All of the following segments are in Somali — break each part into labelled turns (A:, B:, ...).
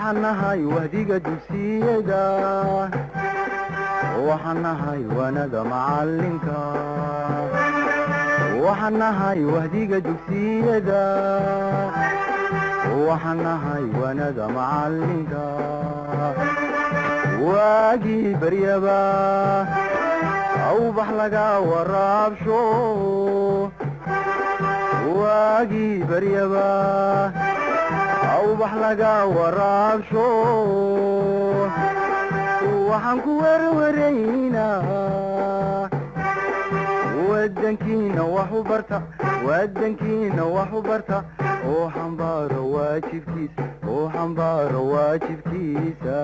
A: Waxaan nahay wahdiga dugsiyada, waxaan nahay waanada macalinka, waxaan nahay wahdiga dugsiyada, waxaan nahay waanada macalinka. Waagii baryaba awbax laga waraabsho, waagii baryaba awbax laga waraabsho. Waxaan ku werwaraynaa wadankiina wax u barta, wadankiina wax u barta, oo xambaaro waajibkiisa, oo xambaaro waajibkiisa.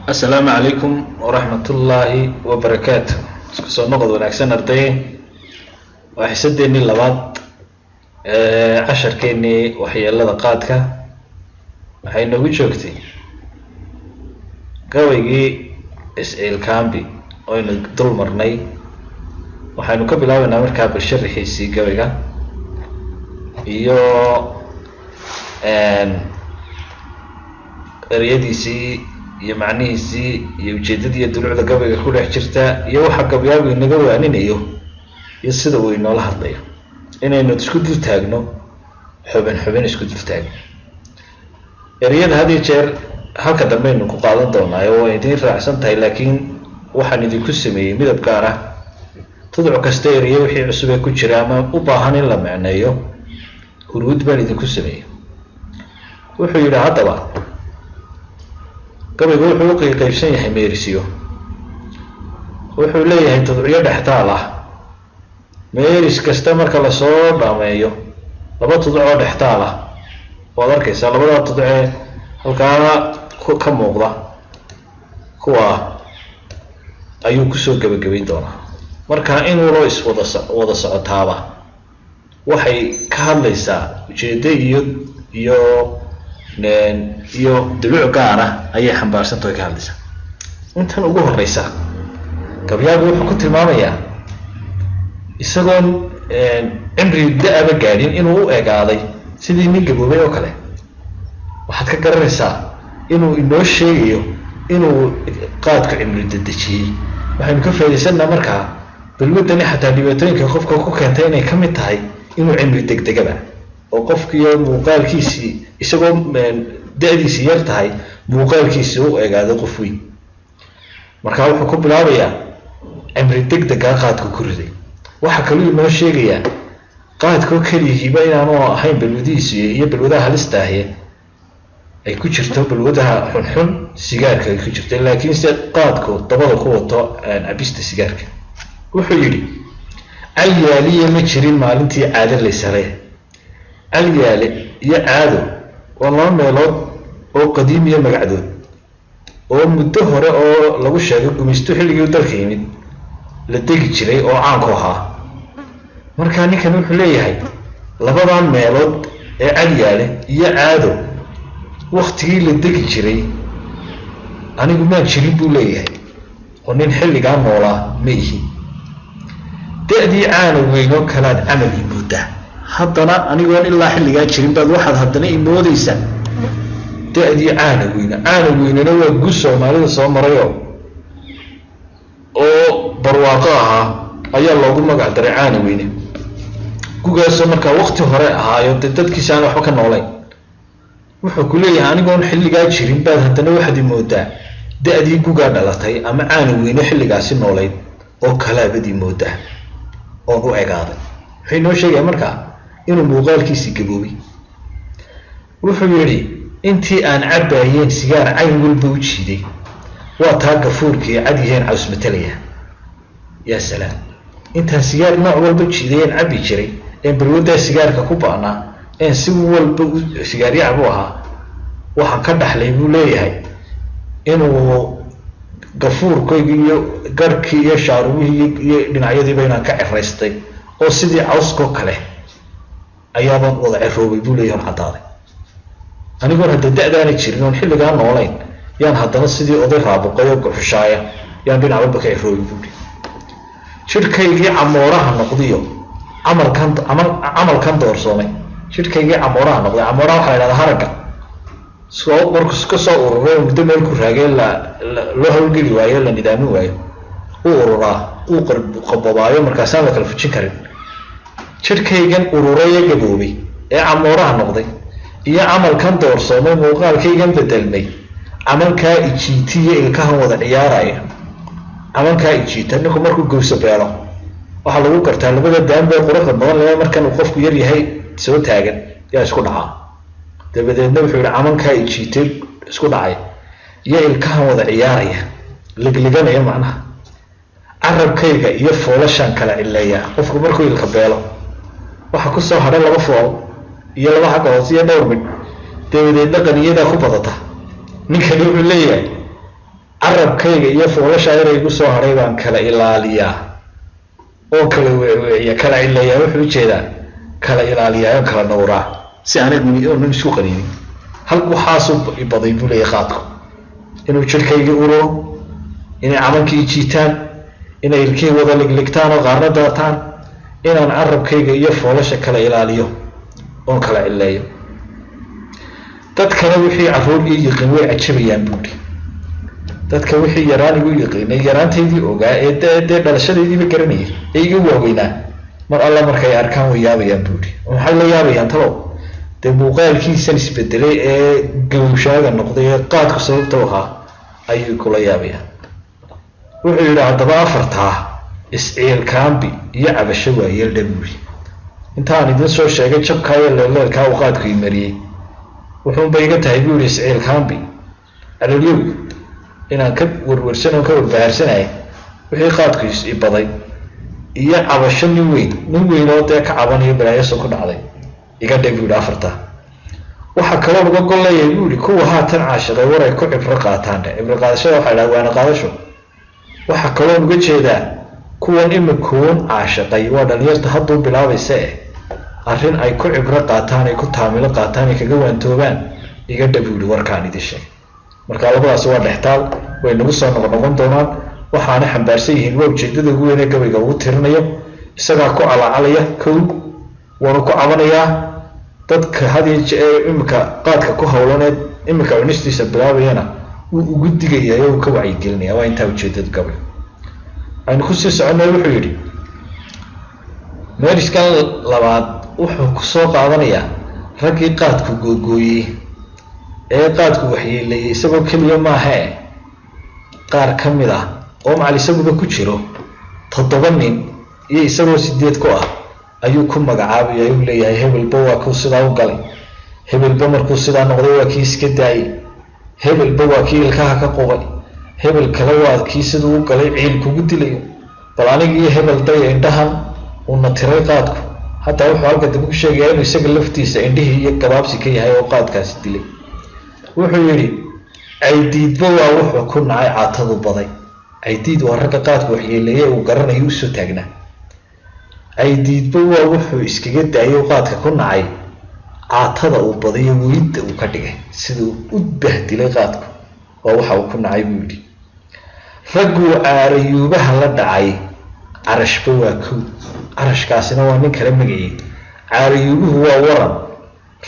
B: Asalaamu calaykum waraxmatullaahi wabarakaatu. Isku soo noqod wanaagsan, arday. Waa xisadeennii labaad ee casharkeennii waxyeelada qaadka. Waxay noogu joogtay gabaygii Isciil Cambi oynu dul marnay. Waxaynu ka bilaabaynaa markaa balsharaxiisii gabayga iyo ereyadiisii iyo macnihiisii iyo ujeedadii iyo dulucda gabayga ku dhex jirta iyo waxa gabyaagu inaga waaninayo iyo sida uu inoola hadlayo, inaynu isku dul taagno, xubin xubin isku dul taagno. Ereyada had iyo jeer halka dambeaynu ku qaadan doonaayo, way idiin raacsan tahay, laakiin waxaan idinku sameeyey midab gaar ah. Tuduc kasta ereye wixii cusub ee ku jira ama u baahan in la macneeyo, huruud baan idinku sameeyey. Wuxuu yidhi haddaba gabaygu wuxuu u qeybsan yahay meerisyo, wuxuu leeyahay tuducyo dhextaal ah. Meeris kasta marka lasoo dhameeyo, laba tuduc oo dhextaal ah waad arkaysaa. Labada tuducee halkaa ka muuqda, kuwa ayuu kusoo gebagabayn doonaa. Marka inuulo iswada wada socotaaba waxay ka hadlaysaa ujeedo iyo duluc gaar ah ayay xambaarsantaho ay ka hadlaysaa. Intan ugu horeysa gabyaagu wuxuu ku tilmaamayaa isagoon cimri da-aba gaadhin inuu u egaaday sidii nin gaboobay oo kale. Waxaad ka garanaysaa inuu inoo sheegayo inuu qaadku cimri dedejiyey. Waxaynu ka faaidaysanaa markaa balwadani xataa dhibaatooyinka qofka ku keentay inay ka mid tahay inuu cimri degdegaba oo qofkiiyo muuqaalkiisii, isagoo da-diisii yar tahay, muuqaalkiisii u egaado qof weyn. Marka wuxuu ku bilaabayaa cimri degdegaa qaadku ku riday. Waxaa kaluu inoo sheegayaa qaadkoo keligiiba inaanu ahayn balwadihiisu iyo balwadaha halista ahi ay ku jirto, balwadaha xunxun sigaarka ay ku jirto, laakiin se qaadku dabada ku wato cabista sigaarka. Wuxuu yidhi: "Calyaaliya ma jirin maalintii caado laysare." Calyaale iyo Caado waa laba meelood oo qadiimiya magacdood oo muddo hore oo lagu sheegay gumaysto xilligii dalka yimid la degi jiray oo caanku ahaa. Marka ninkan wuxuu leeyahay labadan meelood ee Calyaale iyo Caado waktigii la degi jiray anigu maan jirin, buu leeyahay, oo nin xilligaa noolaa ma ihi. "Da-dii caana weynoo kalaad camal imoodaa." Haddana anigoon ilaa xilligaa jirin baad waxaad haddana imoodeysaa da-dii caana weyne. Caana weynena waa gu Soomaalida soo marayoo oo barwaaqo ahaa ayaa loogu magac daray caana weyne. Gugaasoo markaa wakti hore ahaayo dee dadkiisa aan waxba ka noolayn. Wuxuu ku leeyahay anigoon xilligaa jirin baad haddana waxaad imoodaa da-dii gugaa dhalatay ama caana weyne xilligaasi noolayd oo kalaabad imoodaa oon u egaaday. Wuxuu inoo sheegaya markaa inuu muuqaalkiisii gaboobay. Wuxuu yidhi: "Intii aan cabbaayeen sigaar cayn walba u jiiday, waa taa gafuurkii cad yaheen caws matalaya." Yaa salaam! Intaan sigaar nooc walba jiidayeen cabbi jiray een balwaddaa sigaarka ku ba'naa een si walba sigaaryac buu ahaa, waxaan ka dhaxlay, buu leeyahay, inuu gafuurkaygi iyo garhkii iyo shaarubihii iyo dhinacyadiiba inaan ka ceraystay oo sidii cawskoo kale ayaabaan wada ceroobay, buu leeyahay, on caddaaday. Anigoon hadda da-daana jirin oon xilligaa noolayn yaan haddana sidii oday raabuqay oo goxushaaya yaan dhinac walba ka ceroobay, buuri. "Jidhkaygii camooraha noqdiyo camalkan camal camalkan doorsoomay." Jidhkaygii camooraha noqday, camooraha waxaa la yidhahdaa haragga. Soo markuu ka soo ururay, muddo meel ku raagee, la loo hawlgeli waayo, la nidaamin waayo, uu ururaa, uu qabobaayo, markaasaan la kala fujin karin. Jidhkaygan ururay ee gaboobay ee camooraha noqday iyo camalkan doorsoomay, muuqaalkaygan bedelmay, camalkaa ijiitiyo ilkahan wada ciyaaraya. Camalkaa ijiita, ninku markuu gowso beelo waxaa lagu gartaa labada daanbee quruxda badan leh markan uu qofku yar yahay soo taagan yaa isku dhacaa. Dabadeedna wuxuu yihi camalkaa ijiitay isku dhacay iyo ilkahan wada ciyaaraya, ligliganaya, macnaha carabkayga iyo foolashaan kala cileeya. Qofku markuu ilka beelo waxaa kusoo hadha laba fool iyo laba xagga hoose iyo dhowr midh, dabadeedna qaniyadaa ku badata. Ninkani wuxuu leeyahay carabkayga iyo foolashaa yar igu soo hadhay baan kala ilaaliyaa oo kala weecweeciya, kala cileeyaa. Wuxuu ujeedaa kala ilaaliyaa oo kala dhowraa si aanay nin isku qaniinin. Hal waxaasuu baday buu leeyahay qaadku: inuu jidhkaygii ururo, inay camankii jiitaan, inay ilkihii wada ligligtaan oo qaarna daataan, inaan carabkayga iyo foolasha kala ilaaliyo oon kala cileeyo. Dadkana wixii caruur ii yiqiin way cajabayaan buuri. Dadka wixii yaraan igu yiqiinay, yaraantaydii ogaa, ee dee dhalashadaydiiba garanayay ee iga waaweynaa, mar alla markay arkaan way yaabayaan buuri. Maxay la yaabayaan talow? Dee muuqaalkiisan isbedelay ee gawshaaga noqday ee qaadku sababta u ahaa ayuu kula yaabayaan. Wuxuu yidhi haddaba afartaa isciilkaambi iyo cabasho waayeeldha buuri. Intaan idin soo sheegay jabkaa iyo leeleelkaa uu qaadku imariyey, wuxuunba iga tahay buu yihi isciilkaambi, caloolyow inaan ka werwersan oon ka warbahaarsanaya wixii qaadku ibaday, iyo cabasho nin weyn, nin weyn oo dee ka cabanayo balaayaso ku dhacday iga dhe buu yihi afartaa. Waxaa kaloo uga gol leeyahay buu yihi kuwa haatan caashiqay war ay ku cibro qaataan dhe. Cibro qaadashada waxaa idhaha waana qaadasho. Waxaa kaloo uga jeedaa kuwan imikuun caashiqay, waa dhalinyarta hadduu bilaabaysa, eh, arrin ay ku cibro qaataan, ay ku taamilo qaataan, ay kaga waantoobaan iga dha buu yihi warkaan idin sheegay. Marka labadaasi waa dhextaal, way nagu soo noqnoqon doonaan. Waxaana xambaarsan yihiin waa ujeedada ugu weyn ee gabayga ugu tirinayo. Isagaa ku calacalaya kow, waanu ku cabanayaa. Dadka had iyo jee imika qaadka ku hawlaneed, imika cunistiisa bilaabayana, wuu ugu digayaa oo uu ka wacyigelinaya. Waa intaa ujeedada gabay. Aynu kusii soconay. Wuxuu yidhi meeriskan labaad wuxuu kusoo qaadanayaa raggii qaadku googooyey ee qaadku waxyeeleeyey. Isagoo keliya maahae, qaar ka mid ah oo macal isaguba ku jiro, 7 nin iyo isagoo 8 ku ah ayuu ku magacaabaya. Uu leeyahay hebelba waa kuu sidaa u galay, hebelba markuu sidaa noqday waa kii iska daayey, hebelba waa kii ilkaha ka qubay, hebel kale waa kii siduu u galay ciil kugu dilayo. Bal aniga iyo hebel daya indhahan uuna tiray qaadku. Hataa wuxuu halka dambe ku sheegayaa inuu isaga laftiisa indhihii iyo gabaabsi ka yahay oo qaadkaasi dilay. Wuxuu yidhi caydiidba waa wuxuu ku nacay caatadu baday. Caydiid waa ragga qaadku waxyeeleeye uu garanayo usoo taagnaa. Caydiidba waa wuxuu iskaga daayay oo qaadka ku nacay caatada uu badayo, weydda uu ka dhigay, siduu u bahdilay qaadku waa waxa uu ku nacay buu yidhi. Ragguu caarayuubaha la dhacay carashba waa kow. Carashkaasina waa nin kale magacii, caarayuubuhu waa waran.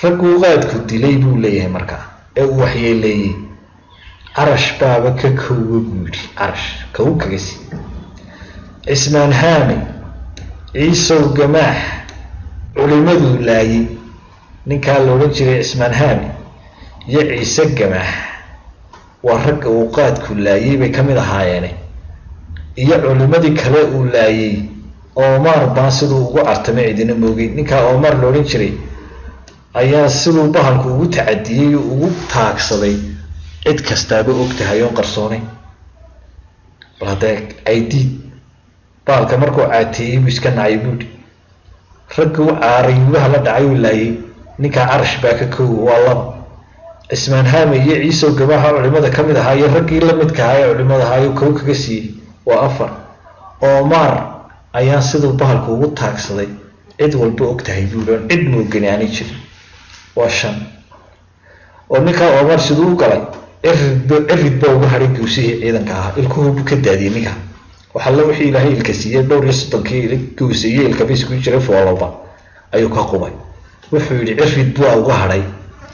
B: Ragguu qaadku dilay buu leeyahay markaa ee uu waxyeeleeyey, carash baaba ka kowga buu yidhi. Carash kow kaga sii. Cismaan Haame, Ciisow Gamaax, culimaduu laayey. Ninkaa la odhan jiray Cismaan Haame iyo Ciise Gamaax waa ragga uu qaadku laayey bay ka mid ahaayeene, iyo culimadii kale uu laayey. Oomaar baan siduu ugu cartamay cidina moogay. Ninkaa Oomaar la odhan jiray ayaa siduu bahalku ugu tacadiyey oo ugu taagsaday cid kastaaba og tahay oon qarsoonay. Bal haddee caydiid bahalka markuu caateeyey buu iska nacay buudhi. Ragga u caarayuubaha la dhacay uu laayey, ninkaa carash baa ka koowa, waa laba. Cismaan Haame iyo Ciisow Gamaaxa culimada ka mid ahaa iyo raggii la midka ahaa ee culimada ahaa ayuu kow kaga siiyey, waa afar. Oomaar ayaan siduu bahalku ugu taagsaday cid walba og tahay buuri, oon cid moogani aanay jirin, waa shan. Oo ninkaa Oomaar siduu u galay, cirid ba uga hadhay gawsihii ciidanka ahaa, ilkuhu buu ka daadiyey ninka. Waxalla wixii Ilaahay ilka siiyey, dhowr iyo soddonkii gawse iyo ilkaba isku jiray foolowba ayuu ka qubay. Wuxuu yidhi cirid baa uga hadhay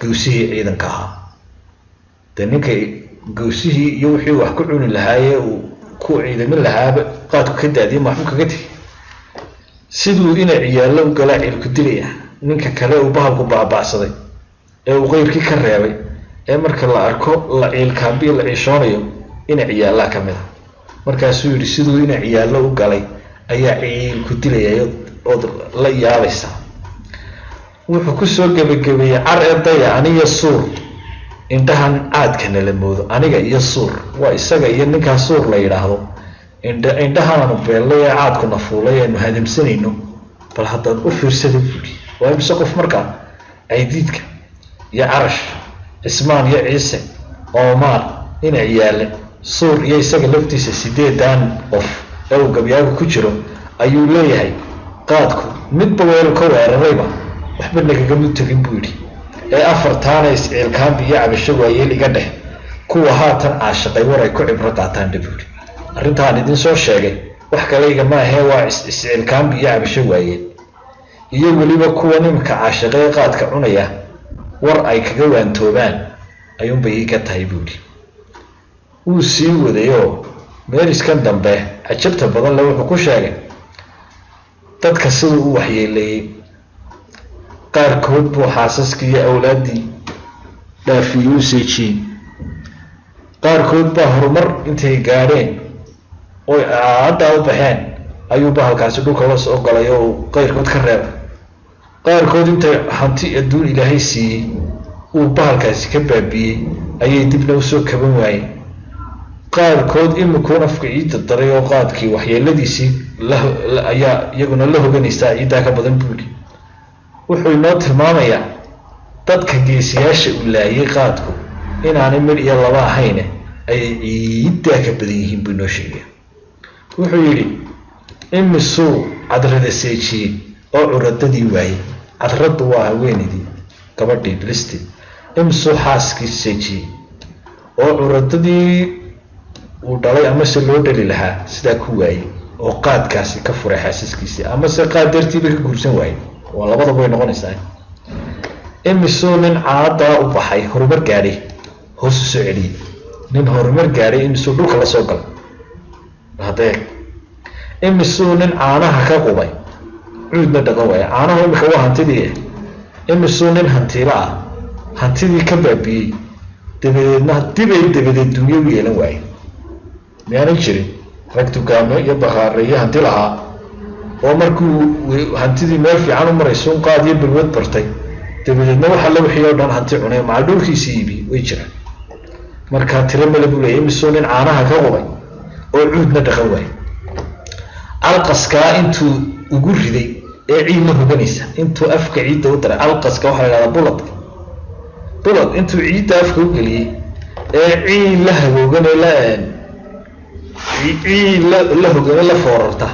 B: gawsihii ciidanka ahaa. Dee ninka gowsihii iyo wixii wax ku cuni lahaayee uu ku ciidamin lahaaba qaadku ka daadiyay, ma waxbuu kaga tegay? Siduu ina ciyaallo u galaa ciilku dilaya. Ninka kale uu bahalku baaba'saday ee uu qeyrkii ka reebay ee marka la arko la ciilkaabiyo la ciishoonayo, ina ciyaallaa ka mid a. Markaasuu yidhi, siduu ina ciyaallo u galay ayaa ciilku dilaya ood la yaabaysaa. Wuxuu kusoo gebagabeeyey, car ee daya, aniyo Suur indhahan caadka nala moodo. Aniga iyo Suur waa isaga iyo ninkaa Suur la yidhaahdo. Indhahanaanu beellay ee caadkuna fuulay eenu hadamsanayno, bal haddaad u fiirsada, buuri, waa imise qof? Markaa Caydiidka iyo Carash, Cismaan iyo Ciise, Oomaar, ina Ciyaale, Suur iyo isaga laftiisa, sideedan qof ee uu gabyaagu ku jiro ayuu leeyahay qaadku midba weelu ka weerarayba waxba nagagama tegin, buu yidhi. Ee afartaana isciilkaambi iyo cabasho waayeel iga dheh, kuwa haatan caashiqay war ay ku cibro qaataan dhe, buu yidhi. Arrintaan idin soo sheegay wax kale igama ahee, waa isciilkaambi iyo cabasho waayeel iyo weliba kuwan iminka caashiqay ee qaadka cunaya war ay kaga waantoobaan ayuunbay iga tahay, buu yidhi. Wuu sii wadayoo meeriskan dambe cajabta badan le wuxuu ku sheegay dadka siduu u waxyeeleeyey. Qaarkood buu xaasaskii iyo awlaaddii dhaafiyey, u seejiyey. Qaarkood baa horumar intay gaadheen oy haddaa u baxeen ayuu bahalkaasi dhulka la soo galay oo uu qayrkood ka reebay. Qaarkood intay hanti adduun Ilaahay siiyey uu bahalkaasi ka baabiiyey ayay dibna usoo kaban waayeen. Qaarkood imikuun afka ciidda daray oo qaadkii waxyeeladiisii ayaa iyaguna la hoganaysaa ciiddaa ka badan, buuli. Wuxuu inoo tilmaamayaa dadka geesiyaasha uu laayay qaadku inaanay mid iyo laba ahayne ay ciiddaa ka badan yihiin buu inoo sheegaya. Wuxuu yidhi, imisuu cadrada seejiyey oo curadadii waayey? Cadraddu waa haweenaydii, gabadhii bilistii. Imisuu xaaskii seejiyey oo curadadii uu dhalay amase loo dhali lahaa sidaa ku waayey, oo qaadkaasi ka furay xaasaskiisii amase qaad dartiiba ka guursan waayey? Waa labadaba way noqonaysaa. Imisuu nin caadaa u baxay, horumar gaadhay, hoos u soo celiyey? Nin horumar gaadhay imisuu dhulka la soo galay? Hadeeg, imisuu nin caanaha ka qubay cuudna dhaqan waaya? Caanahu imika waa hantidii. Imisuu nin hantiilo ah hantidii ka baabiyey, dabadeedna dibay dabadeed dunyo u yeelan waaye? Miyaanay jirin rag dukaamo iyo bakhaare iyo hanti lahaa oo markuu hantidii meel fiican u marayso un qaad iyo balwad bartay, dabadeedna waxa la wixii oo dhan hanti cunay, macal dhulkiisii iibi? Way jiraan. Marka tiro male, buu leeyay. Imisuu nin caanaha ka qubay oo cuudna dhaqan waayey? Calqaskaa intuu ugu riday ee ciid la hoganaysa intuu afka ciidda u daray. Calqaska waxaa la yidhahdaa buladka. Bulad intuu ciidda afka u geliyey ee ciid la hagooganee la ciid la hogane la foorarta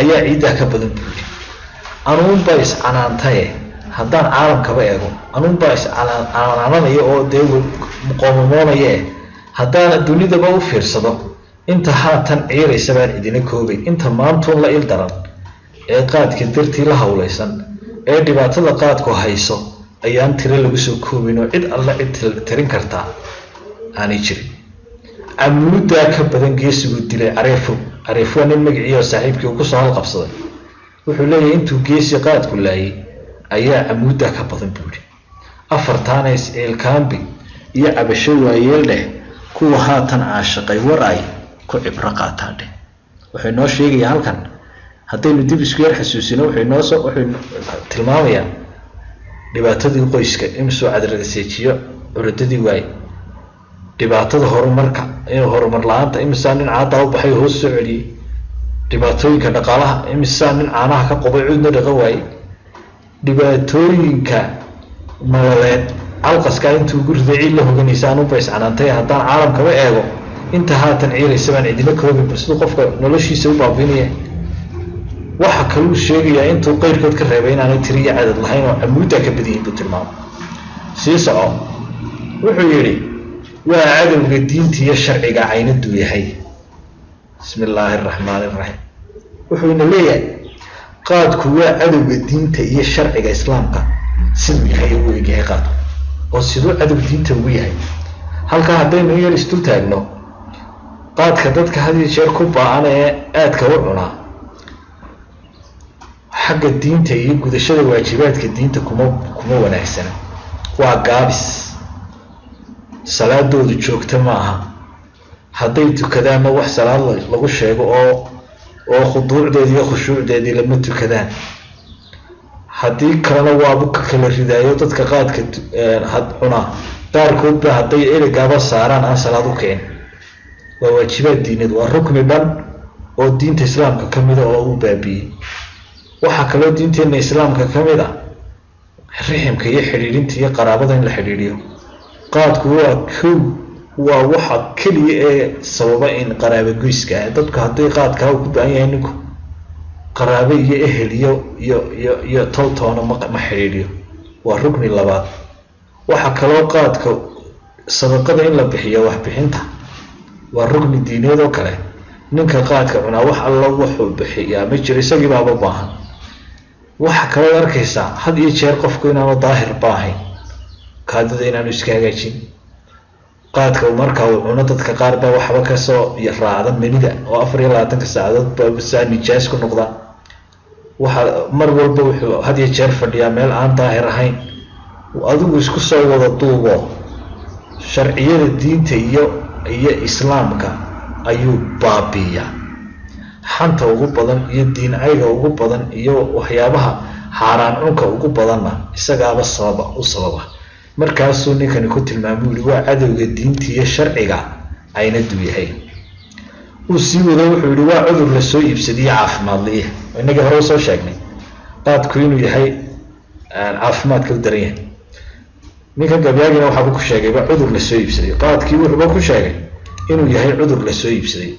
B: ayaa ciiddaa ka badan, buu yidhi. Anuunbaa iscanaantaye haddaan caalamkaba eego, anuunbaa iscanaananaya oo dee qoomamoonaye, haddaan dunidaba u fiirsado, inta haatan ciiraysa baan idina koobay. Inta maantuun la il daran ee qaadka dartii la hawlaysan ee dhibaatada qaadku hayso ayaan tiro lagu soo koobayn, oo cid alla cid tirin kartaa aanay jirin. Camuuddaa ka badan geesiguu dilay Careefo. Careefo waa nin magicii oo saaxiibkii uu kusoo halqabsaday. Wuxuu leeyahay, intuu geesi qaadku laayay ayaa camuuddaa ka badan, buu yidhi. Afartaana isciilkaambi iyo cabasho waayeel dheh, kuwa haatan caashiqay war ay ku cibro qaataan dheh. Wuxuu inoo sheegayaa halkan, haddaynu dib isku yar xasuusino, wuxuu inoosoo wuxuu tilmaamayaa dhibaatadii qoyska, imisuu cadrada seejiyo curadadii waaye, dhibaatada horumarka, inuu horumar la-aanta, imisaa nin caaddaa u baxay hoos soo celiyey, dhibaatooyinka dhaqaalaha, imisaa nin caanaha ka qubay cuudna dhaqan waayey, dhibaatooyinka nololeed, calqaskaa intuu ugu riday ciid la hoganaysa. Anuunba iscanaantay haddaan caalamkaba eego, inta haatan ciiraysa baan cidina koobin. Bal siduu qofka noloshiisa u baabiinaya. Waxa kaluu sheegayaa intuu qeyrkood ka reebay inaanay tiri iyo cadad lahayn oo camuuddaa ka badayin buu tilmaamay. Sii soco, wuxuu yidhi, waa cadowga diinta iyo sharciga caynaduu yahay. Bismi illaahi araxmaani iraxiim. Wuxuu ina leeyahay, qaadku waa cadowga diinta iyo sharciga Islaamka. Siduu yahay ugu egyahay qaadku, oo siduu cadow diinta ugu yahay? Halkaa haddaynu in yar isdul taagno, qaadka dadka had iyo jeer ku ba-an ee aadka u cunaa, xagga diinta iyo gudashada waajibaadka diinta kuma wanaagsana. Waa gaabis, salaadoodu joogta ma aha. Hadday tukadaanna, wax salaad lagu sheego oo khuduucdeedii iyo khushuucdeedii lama tukadaan. Haddii kalena waabu ka kala ridaayo. Dadka qaadka cunaa qaarkood ba hadday ereygaaba saaraan aan salaad u kicin. Waa waajibaad diineed, waa rukni dhan oo diinta islaamka ka mida oo uu baabiiyey. Waxaa kaloo diinteenna islaamka ka mid a riximka iyo xidhiidhinta iyo qaraabada in la xidhiidhiyo. Qaadku waa kow, waa waxa keliya ee sababa in qaraabo goyska ah. Dadku haddii qaadkaa uu ku baahan yahay ninku, qaraabo iyo ehel iyo toltoona ma xidhiidhiyo. Waa rukni labaad. Waxaa kaloo qaadka sadaqada in la bixiyo, waxbixinta, waa rukni diineed oo kale. Ninka qaadka cunaa wax alla wuxuu bixiyaa ma jiro, isagii baaba baahan. Waxa kaloo arkaysaa had iyo jeer qofku inaanu daahir ba ahayn, kaadida inaanu iska hagaajin. Qaadka marka uu cuno, dadka qaar baa waxba kasoo raacda manida oo 24-ka saacadood ba saa nijaas ku noqda. Waxa mar walba wuxuu had iyo jeer fadhiyaa meel aan daahir ahayn. Adigu isku soo wada duubo, sharciyada diinta iyo islaamka ayuu baabiiyaa. Xanta ugu badan iyo diin cayga ugu badan iyo waxyaabaha xaaraan cunka ugu badanna isagaaba sababa u sababa. Markaasuu ninkani ku tilmaamay, yihi waa cadowga diinta iyo sharciga aynaduu yahay. Uu sii wado, wuxuu yihi waa cudur la soo iibsadiyo caafimaad liiya. Inagii hore usoo sheegnay qaadku inuu yahay caafimaadka u daran yahay. Ninka gabyaagina waxaaba ku sheegayba cudur la soo iibsaday. Qaadkii wuxuuba ku sheegay inuu yahay cudur la soo iibsaday,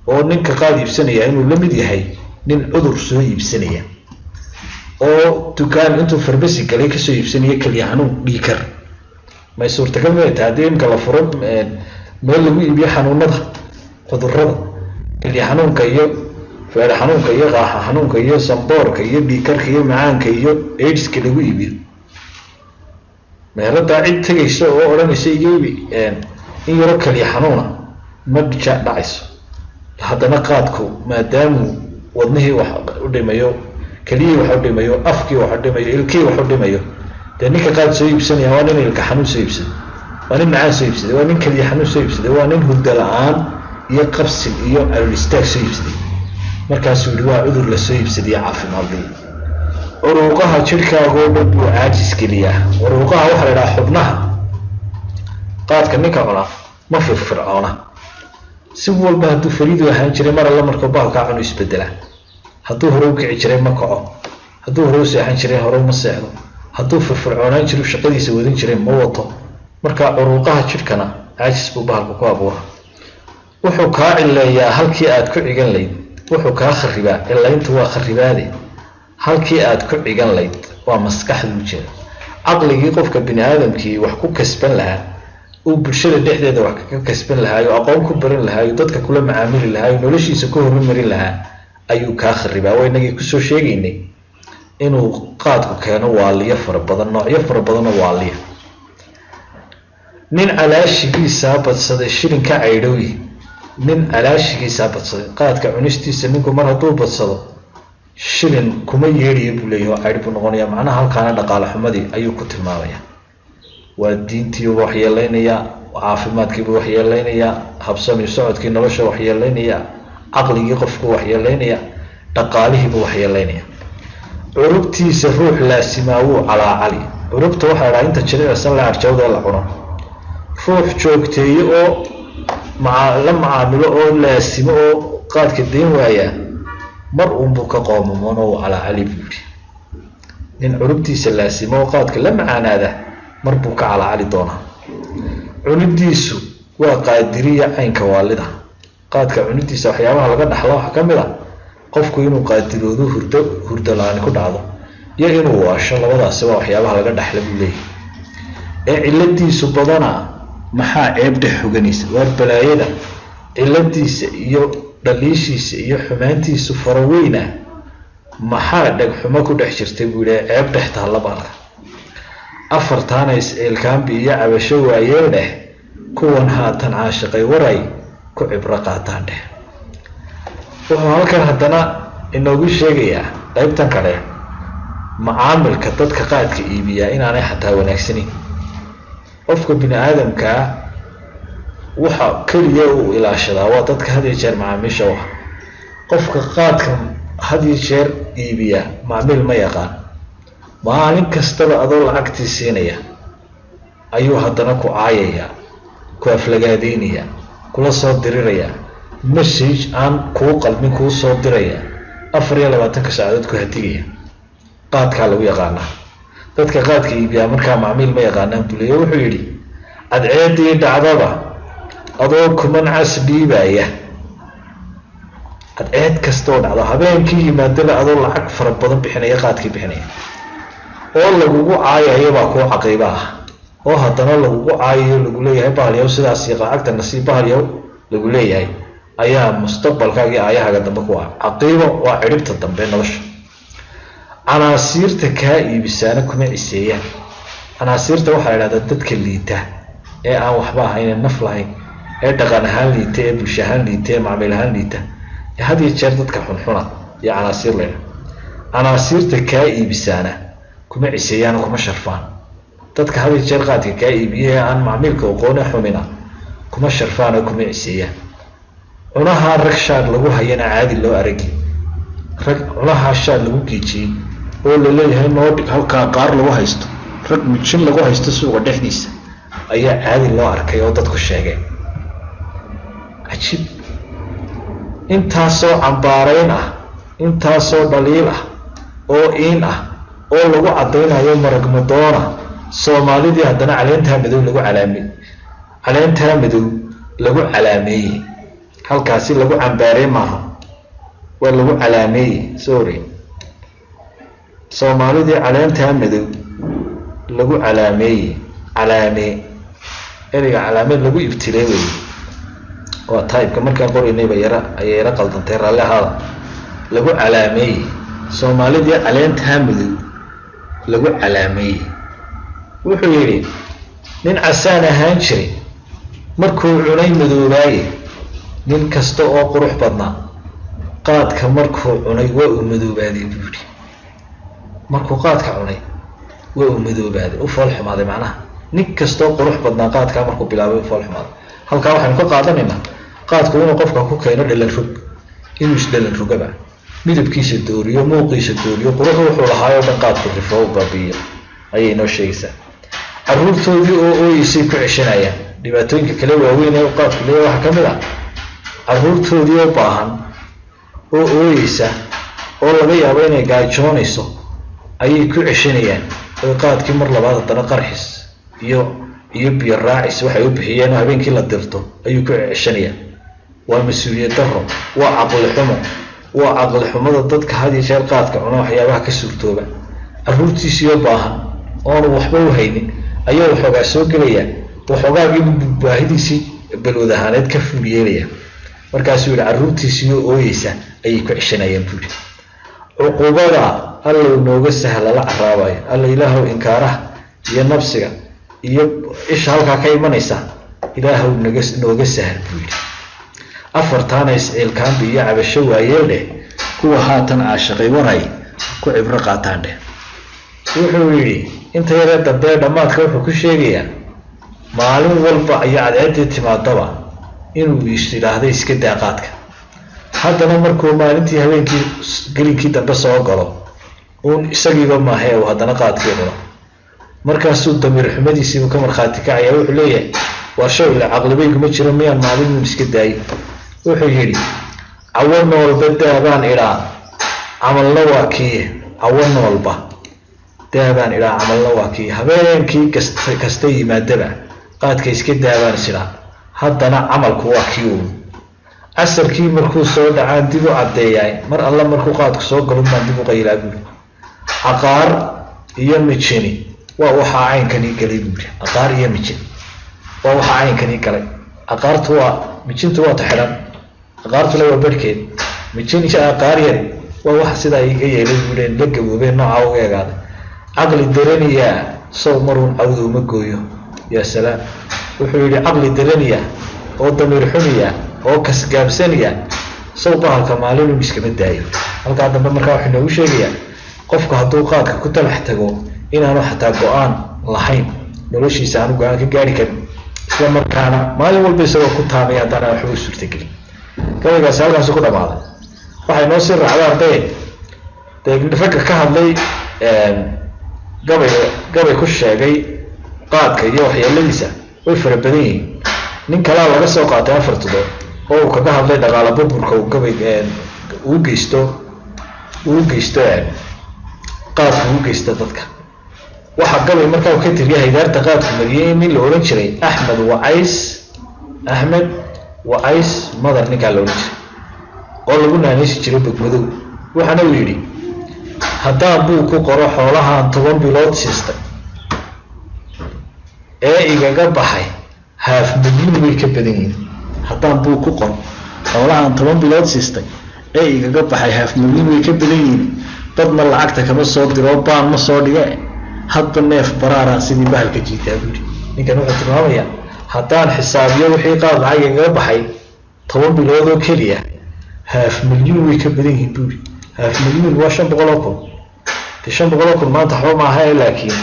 B: oo ninka qaad iibsanaya inuu la mid yahay nin cudur soo iibsanaya oo dukaan intuu farmasi galay kasoo iibsanaya keliya xanuun, dhiikar. May suurtagal may tahay haddii imka la furo meel lagu iibiyo xanuunada, cudurada, keliya xanuunka iyo feere xanuunka iyo qaaxa xanuunka iyo samboorka iyo dhiikarka iyo macaanka iyo aidska lagu iibiyo meeladaa, cid tegaysa oo odhanaysa iga iibi in yaro keliya xanuuna ma dhacayso. Haddana qaadku maadaamuu wadnihii wax u dhimayo, keliyihii wax u dhimayo, afkii wax u dhimayo, ilkihii wax u dhimayo, dee ninka qaad soo iibsanaya waa nin ilka xanuun soo iibsaday, waa nin macaan soo iibsaday, waa nin keliya xanuun soo iibsaday, waa nin hurdo la-aan iyo qabsin iyo calool istaag soo iibsaday. Markaasuu yihi waa cudur la soo iibsadiyo caafimaad lii. Curuuqaha jidhkaagoo dhan buu caajis geliyaa. Curuuqaha waxaa la idhaha xubnaha. Qaadka ninka cunaa ma firfircoona. Si walba hadduu fariidu ahaan jiray, mar alla markuu bahalkaa cunu isbedelaa. Hadduu hore u kici jiray ma kaco, hadduu hore u seexan jiray hore uma seexdo, hadduu firfircoonaan jiru shaqadiisa wadan jiray ma wato. Marka curuuqaha jidhkana caajis buu bahalku ku abuura. Wuxuu kaa cileeyaa halkii aad ku cigan layd. Wuxuu kaa kharibaa, cilayntu waa kharibaade, halkii aad ku cigan layd, waa maskaxda ujeeda, caqligii qofka bini aadamkii wax ku kasban lahaa, uu bulshada dhexdeeda wax kaga kasban lahaayo, aqoon ku baran lahaayo, dadka kula macaamili lahaayo, noloshiisa ku horumarin lahaa ayuu kaa kharibaa. Waa inagii kusoo sheegaynay inuu qaadku keeno waaliyo fara badan, noocyo fara badan oo waaliya. Nin calaashigiisaa badsaday shilinka caydhowyi. Nin calaashigiisaa badsaday, qaadka cunistiisa ninku mar hadduu badsado, shilin kuma yeedhayo buu leeyahy, oo caydh buu noqonaya. Macnaha halkaana dhaqaale xumadii ayuu ku tilmaamaya. Waa diintiiba waxyeeleynayaa, caafimaadkiiba waxyeeleynayaa, habsami socodkii nolosha waxyeeleynaya, caqligii qofku waxyeeleynaya, dhaqaalihiiba waxyeeleynaya. Curubtiisa ruux laasimaa wuu calaacali. Curubta waxaa dhaha inta jilicsan la arjawda la cuno. Ruux joogteeye oo la macaamilo oo laasimo oo qaadka dayn waayaa, mar uunbuu ka qoomamoon oo calaacali buu yihi. Nin curubtiisa laasimo oo qaadka la macaanaada mar buu ka calaacali doonaa. Cunidiisu waa qaadiriya caynka waalida. Qaadka cunidiisa waxyaabaha laga dhaxlo waxaa ka mid a qofku inuu qaadiroodo, hurdo la-aani ku dhacdo, iyo inuu waasho. Labadaasi waa waxyaabaha laga dhaxla buu leeyahy. Ee ciladiisu badanaa maxaa ceeb dhex xoganaysa? Waar balaayada ciladiisa iyo dhaliishiisa iyo xumaantiisu faraweyna, maxaa dhegxumo ku dhex jirtay buu yihi ceeb dhex taalla baalka. Afartaana is-eelkaambi iyo cabasho waayeel dheh. Kuwan haatan caashiqay waray ku cibro qaataan dheh. Wuxuu halkan haddana inoogu sheegayaa qaybtan kale macaamilka dadka qaadka iibiyaa inaanay xataa wanaagsanayn. Qofka bini aadamkaa waxa keliya uu ilaashadaa waa dadka had iyo jeer macaamiisha u ah. Qofka qaadka had iyo jeer iibiya macmiil ma yaqaan. Maalin kastaba adoo lacagtii siinaya ayuu haddana ku caayaya, ku aflagaadeynaya, kula soo diriraya, message aan kuu qalmin kuu soo diraya, 24-ka saacadood ku hadigaya. Qaadkaa lagu yaqaanaa. Dadka qaadka iibiyaa markaa macmiil ma yaqaanaan buu leeya. Wuxuu yidhi: cadceeddii dhacdaba adoo kuman cas dhiibaya, cadceed kastaoo dhacdo, habeenkii yimaadaba adoo lacag fara badan bixinaya, qaadkii bixinaya, oo lagugu caayayo baa kuu caqiiba ah, oo haddana lagugu caayayo, lagu leeyahay bahalyaw sidaas iyo lacagta nasiib bahalyaw lagu leeyahay, ayaa mustaqbalkaaga iyo aayahaga dambe ku ah caqiibo. Waa cidhibta dambe nolosha. Canaasiirta kaa iibisaana kuma ciseeyaan. Canaasiirta waxaa la idhahdaa dadka liita ee aan waxba ahayn, ee naf lahayn, ee dhaqan ahaan liita, ee bulsho ahaan liita, ee macmiil ahaan liita, ee had iyo jeer dadka xunxuna iyo canaasiir la ydhaha. Canaasiirta kaa iibisaana kuma ciseeyaan oo kuma sharfaan. Dadka had iyo jeer qaadka kaa iibiye ee aan macmiilka aqoone xumina kuma sharfaan oo kuma ciseeyaan. Cunaha rag shaar lagu hayana caadi loo aragi, rag cunaha shaar lagu geejiyey oo laleeyahay noo dhig halkaa qaar lagu haysto, rag mijin lagu haysto suuqa dhexdiisa ayaa caadi loo arkay oo dadku sheegeen. Cajiib! Intaasoo cambaarayn ah, intaasoo dhaliil ah oo iin ah oo lagu caddaynayo maragmadoona, Soomaalidii haddana caleentaa madow lagu calaamey, caleentaa madow lagu calaameeyey. Halkaasi lagu cambaarey maaha, waa lagu calaameeyey, sorry. Soomaalidii caleentaa madow lagu calaameeyey. Calaamee, ereyga calaameed lagu ibtiley wey. Waa typeka markaan qoraynayba yara ayay yaro qaldantay, raalli ahaada. Lagu calaameeyey, Soomaalidii caleentaa madow lagu calaameeyey. Wuxuu yidhi: nin casaan ahaan jiray markuu cunay madoobaaye, nin kasta oo qurux badnaa qaadka markuu cunay waa uu madoobaaday, buu yidhi. Markuu qaadka cunay waa uu madoobaaday, u fool xumaaday. Macnaha nin kastoo qurux badnaa qaadkaa markuu bilaabay u fool xumaaday. Halkaa waxaynu ka qaadanaynaa qaadku inuu qofka ku keeno dhalan rog, inuu isdhalan rogaba, midabkiisa dooriyo, muuqiisa dooriyo, quruxu wuxuu lahaayoo dhan qaadku rifo u baabiiyo ayay inoo sheegaysaa. Caruurtoodii oo ooyeysay ku ceshanayaan. Dhibaatooyinka kale waaweyn ee qaadku leeyahay waxaa ka mid ah caruurtoodii oo baahan oo ooyeysa oo laga yaabo inay gaajoonayso ayay ku ceshanayaan, oy qaadkii mar labaad haddana qarxis iyo biyo raacis waxay u bixiyeen oo habeenkii la dirto ayuu ku ceshanayaan. Waa mas-uuliyad daro, waa caqli xumo, waa caqli xumada dadka had iyo jeer qaadka cuna waxyaabaha ka suurtooba. Caruurtiisiioo baahan oonu waxba u haynin ayaa waxoogaa soo gelaya, waxoogaagiibu baahidiisii balwad ahaaneed ka fuul yeelaya. Markaasuu yihi carruurtiisiioo ooyeysa ayay ku ceshanayaan, buu yihi. Cuqubada Allow nooga sahla la caraabayo. Alla Ilaahow, inkaaraha iyo nabsiga iyo isha halkaa ka imanaysa Ilaahow naga nooga sahal, buu yidhi. Afartaana isciilkaanbi iyo cabasho waayeel dheh, kuwa haatan caashaqay waray ku cibro qaataan dheh. Wuxuu yidhi inta yaree dambee dhammaadka wuxuu ku sheegayaa maalin walba iyo cadceeddii timaadaba inuu is yidhaahdo iska daa qaadka, haddana markuu maalintii habeenkii gelinkii dambe soo galo uun isagiiba maahe uu haddana qaadkii cuno. Markaasuu damiir xumadiisiibuu ka markhaati kacaya. Wuxuu leeyahay: waa show ila caqlibayguma jiro, miyaan maalin uun iska daayay? Wuxuu yidhi: cawo noolba daabaan idhaa, camalna waa kii. Cawo noolba daabaan idhaa, camalna waa kii. Habeenkii kasta yimaadaba qaadka iska daabaan is idhaa, haddana camalku waa kii uun. Casarkii markuu soo dhacaan dib u caddeeyaay, mar alla markuu qaadku soo galo baan dib u qaylaa, buuri. Caqaar iyo mijini waa waxaa caynkanii galay, buuri. Caqaar iyo mijin waa waxaa caynkanii galay. Caqaartu waa mijintu, waa ta xidhan, caqaartuna waa barhkeed. Mijin iyo aqaar yari waa waxa sidaa iga yeelay, buuri, la gaboobeen noocaa uga egaaday. Caqli daraniyaa sow maruun cawda uma gooyo. Yaa salaam! Wuxuu yidhi caqli daraniya oo damiir xumiya oo kasgaabsaniya sow bahalka maalinun iskama daayo. Halkaa dambe markaa wuxuu inoogu sheegayaa qofku hadduu qaadka ku talax tago inaanu xataa go-aan lahayn, noloshiisa aanu go-aan ka gaari karin, isla markaana maalin walba isagoo ku taamaya haddana waxba u suurtagelin. Gabaygaasi halkaasi ku dhamaaday. Waxay noo sii raacda ardaye dee ragga ka hadlay gabay gabay ku sheegay qaadka iyo waxyeeladiisa way fara badan yihiin. Nin kalaa laga soo qaatay afar tudood oo uu kaga hadlay dhaqaala burburka uu gabay uu geysto uu geysto qaadka uu geysto dadka. Waxaa gabay markaa uu ka tiriyay haydaarta qaadku mariyey nin la odhan jiray Axmed Wacays, Axmed Wacays Madar ninkaa la odhan jiray oo lagu naanaysi jiray Bogmadow. Waxaana uu yidhi: haddaan buu ku qoro xoolahaan 10 bilood siistay ee igaga baxay haaf milyuun way ka badan yihiin. Haddaan buu ku qoro xoolahaan 10 bilood siistay ee igaga baxay haaf milyuun way ka badan yihiin. Dadna lacagta kama soo diro, baan ma soo dhige, hadba neef baraaraan sidii bahalka jiitaa, buuri. Ninkan wuxuu tilmaamayaa haddaan xisaabiyo wixii qaad lacag igaga baxay 10 bilood oo keliya, haaf milyuun way ka badan yihiin, buuri. Haaf milyuun waa 500,000. Dee 500,000 maanta waxba maaha, laakiin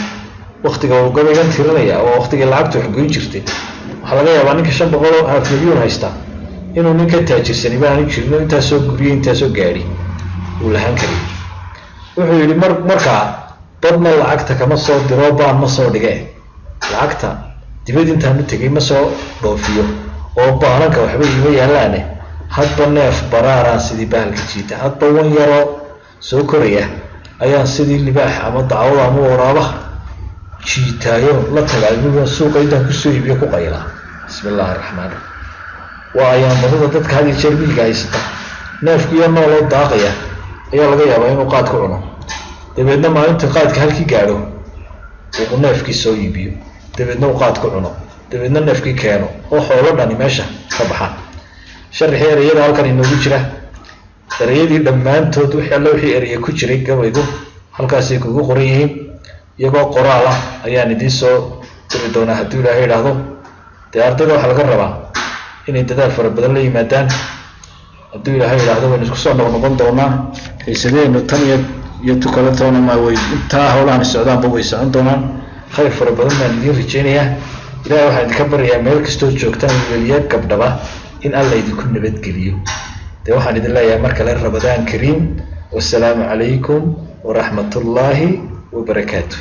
B: waktiga uu gabaygan tirinaya oo waktigii lacagtu wax goyn jirtay, waxaa laga yaabaa ninka 500 oo haaf milyuun haysta inuu nin ka taajirsani ba aanu jirin, oo intaasoo guriyo intaasoo gaadhi uu lahaan karay. Wuxuu yidhi markaa dadna lacagta kama soo diro, baan ma soo dhige, lacagta dibad intaan u tegay ma soo dhoofiyo oo baananka waxba iima yaalaane, hadba neef baraaraan sidii bahalka jiita, hadba wan yaroo soo koraya ayaan sidii libaax ama dacwada ama waraabaha jiitaayo la tagaa suuqa intaan kusoo iibiyo ku qaylaa. Bismi illaahi raxmaan raxiim. Waa ayaan darada dadka had iyo jeer miyiga haysata. Neefkiiyo nooloo daaqaya ayaa laga yaabaa inuu qaad ku cuno, dabeedna maalinta qaadka halkii gaadho uu neefkii soo iibiyo, dabeedna uu qaad ku cuno, dabeedna neefkii keeno oo xoolo dhani meesha ka baxaan. Sharaxii ereyada halkan inoogu jira, ereyadii dhammaantood, wixii alle wixii ereye ku jiray gabaygu halkaasay kugu qoran yihiin. Iyagoo qoraal ah ayaan idiin soo diri doonaa hadduu Ilaahay idhaahdo. Dee ardayda waxaa laga rabaa inay dadaal fara badan la yimaadaan. Hadduu Ilaahay idhaahdo waynu isku soo noqnoqon doonaa. Xiisadeenu tan iyo tukale toona ma way, intaa howlahan socdaanba way socon doonaan. Khayr fara badan baan idiin rajeynayaa. Ilahay waxaan idinka baryayaa meel kastood joogtaan, wiiliya gabdhaba, in Alla idinku nabadgeliyo. Dee waxaan idin leeyahay mar kale Ramadaan kariim. Wasalaamu calaykum waraxmat ullaahi wabarakaatu.